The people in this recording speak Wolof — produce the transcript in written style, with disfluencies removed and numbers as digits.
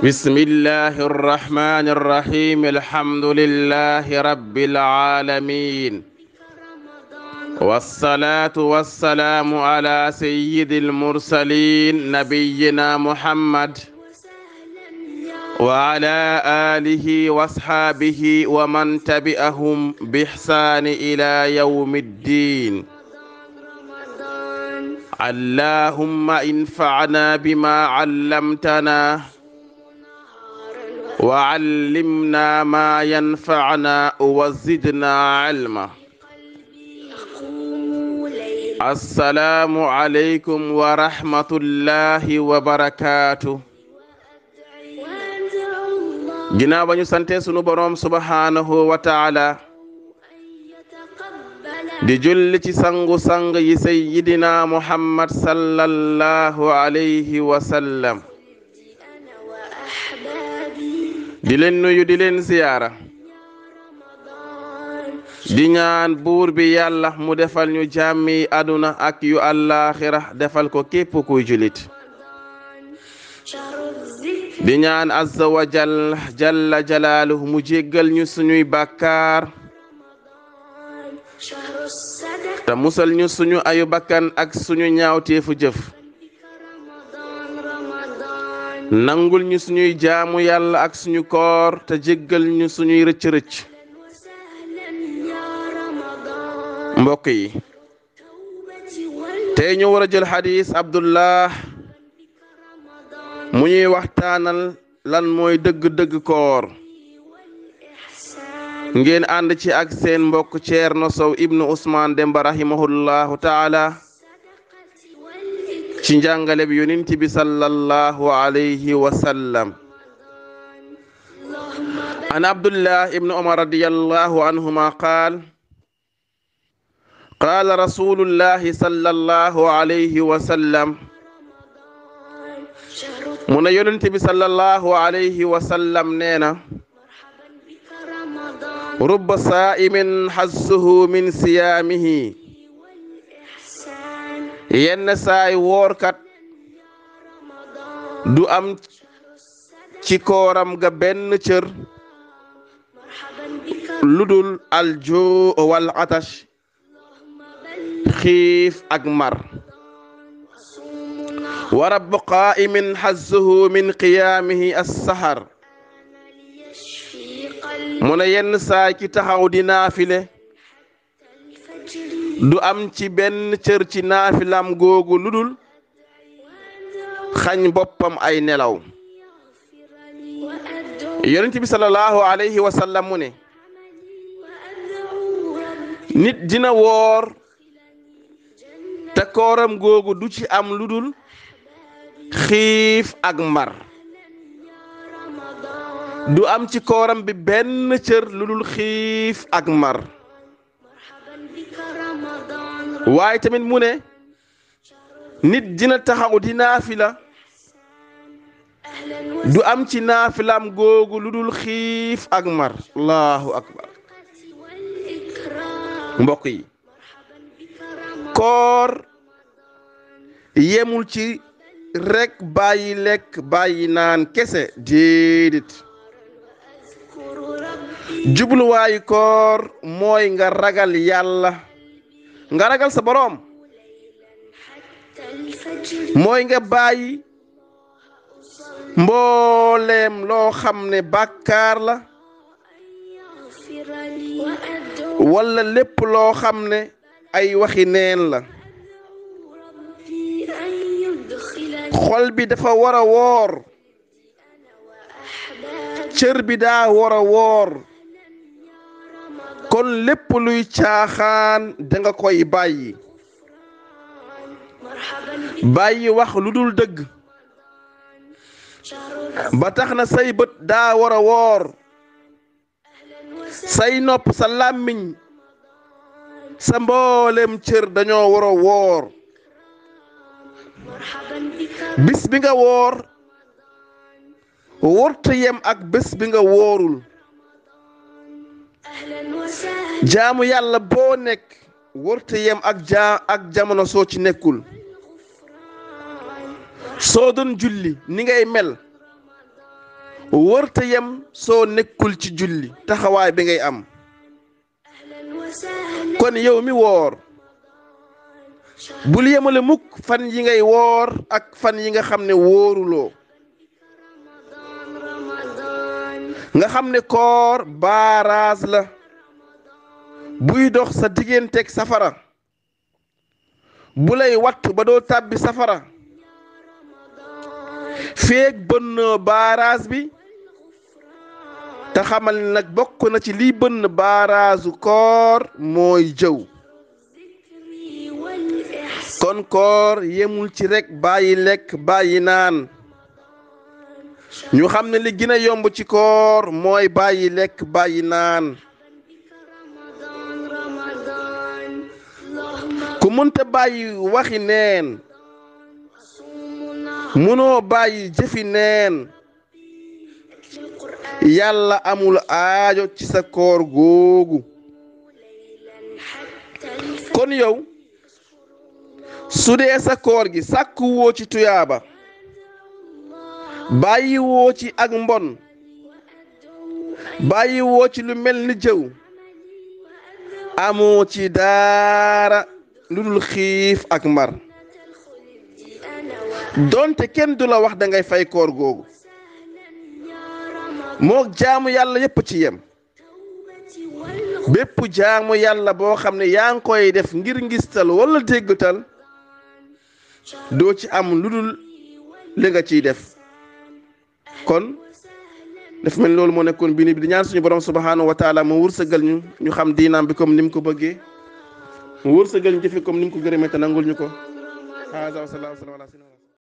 بسم الله الرحمن الرحيم الحمد لله رب العالمين والصلاة والسلام على سيد المرسلين نبينا محمد وعلى آله واصحابه ومن تبعهم بإحسان إلى يوم الدين اللهم انفعنا بما علمتنا وعلمنا ما ينفعنا وزدنا علما. السلام عليكم ورحمة الله وبركاته. ginnaaw ba ñu sante sunu boroom subhanahu wa taala di julli ci sangu-sang yi sayyidina Muhammad sallallahu alayhi wa sallam di leen nuyu di leen ziyaara di ñaan buur bi yàlla mu defal ñu jàmmi aduna ak yu àllaaxira defal ko képp kuy julit di ñaan azza wa jalla jalaaluhu mu jéggal ñu suñuy bàkkaar te musal ñu suñu ayu bakkan ak suñu ñaawteefu jëf nangul ñu suñuy jaamu yàlla ak suñu koor te jéggal ñu suñuy rëcc-rëcc mbokk yi tey ñu war a jël xadiis Abdullah mu ñuy waxtaanal lan mooy dëgg-dëgg koor ngeen ànd ci ak seen mbokk Ceerno Sow ibnu Usmaan Demba rahimahullahu taala ci njàngale bi yonent bi sallallahu alayhi wa sallam an Abdullah ibnu Umar radiyallahu anhuma qaal qaala rasulullahi sallallahu alayhi wa sallam mu ne yonent bi sallallahu alayhi wa sallam nee na rubba saa'imin hazzuhu min siyaamihi yenn saay woorkat du am ci kooram ga benn cër ludul aljuu wal atash xiif ak mar wa rabbu qaa'imin hazzuhu min qiyaamihi as-sahar mu ne yenn saay ki taxaw di naafile du am ci benn cër ci naafilam googu ludul xañ boppam ay nelaw yonent bi sallallahu alayhi wa sallam mu ne nit dina woor te kooram googu du ci am ludul xiif ak mar du am ci kooram bi benn cër ludul xiif ak mar waaye tamit mu ne nit dina taxaw di naafila du am ci naafilam googu ludul xiif ak mar allahu akbar mbokk yi koor yemul ci rek bàyyi lekk bàyyi naan kese déedéet jubluwaayu koor mooy nga ragal yàlla nga ragal sa boroom mooy nga bàyyi mbooleem loo xam ne bàkkaar la walla lépp loo xam ne ay waxi neen la xol bi dafa war a woor cër bi daa war a woor kon lépp luy caaxaan danga koy bàyyi wax lu dul dëgg ba tax na say bët daa war a woor say nopp sa làmmiñ sa mboolem cër dañoo war a woor bis bi nga woor warta yem ak bés bi nga woorul jaamu yàlla boo nekk warta yem ak jamono soo ci nekkul soo doon julli ni ngay mel wërta yem soo nekkul ci julli taxawaay bi ngay am kon yow mi woor bul yemale mukk fan yi ngay woor ak fan yi nga xam ne wóoruloo nga xam ne koor baaraas la buy dox sa digganteeg safara bu lay watt ba doo tàbbi safara feeg bënn baaraas bi te xamal ni nag bokk na ci lii bënn baaraasu koor mooy jëw kon koor yemul ci rekk bàyyi lekk bàyyi naan ñu xam ne li gën a yomb ci koor mooy bàyyi lekk bàyyi naan ku mënta bàyyi waxi neen mënoo bàyyi jëfi neen yàlla amul aajo ci sa koor googu kon yow su dee sa koor gi sàkku woo ci tuyaaba bàyyi woo ci ak mbon bàyyi woo ci lu mel ni jëw amoo ci daara lu dul xiif ak mar donte kenn du la wax da ngay fay koor googu mook jaamu yàlla yépp ci yem bépp jaamu yàlla boo xam ne yaa ngi koy def ngir ngistal wala déggtal doo ci am lu dul li nga ciy def kon daf mel loolu moo nekkoon bi di ñaan suñu borom subhanahu wa taala mu wërsëgal ñu xam diinaam bi comme ni mu ko bëggee mu wërsëgal ñu jëfe comme ni mu ko gërëmee te nangul ñu ko.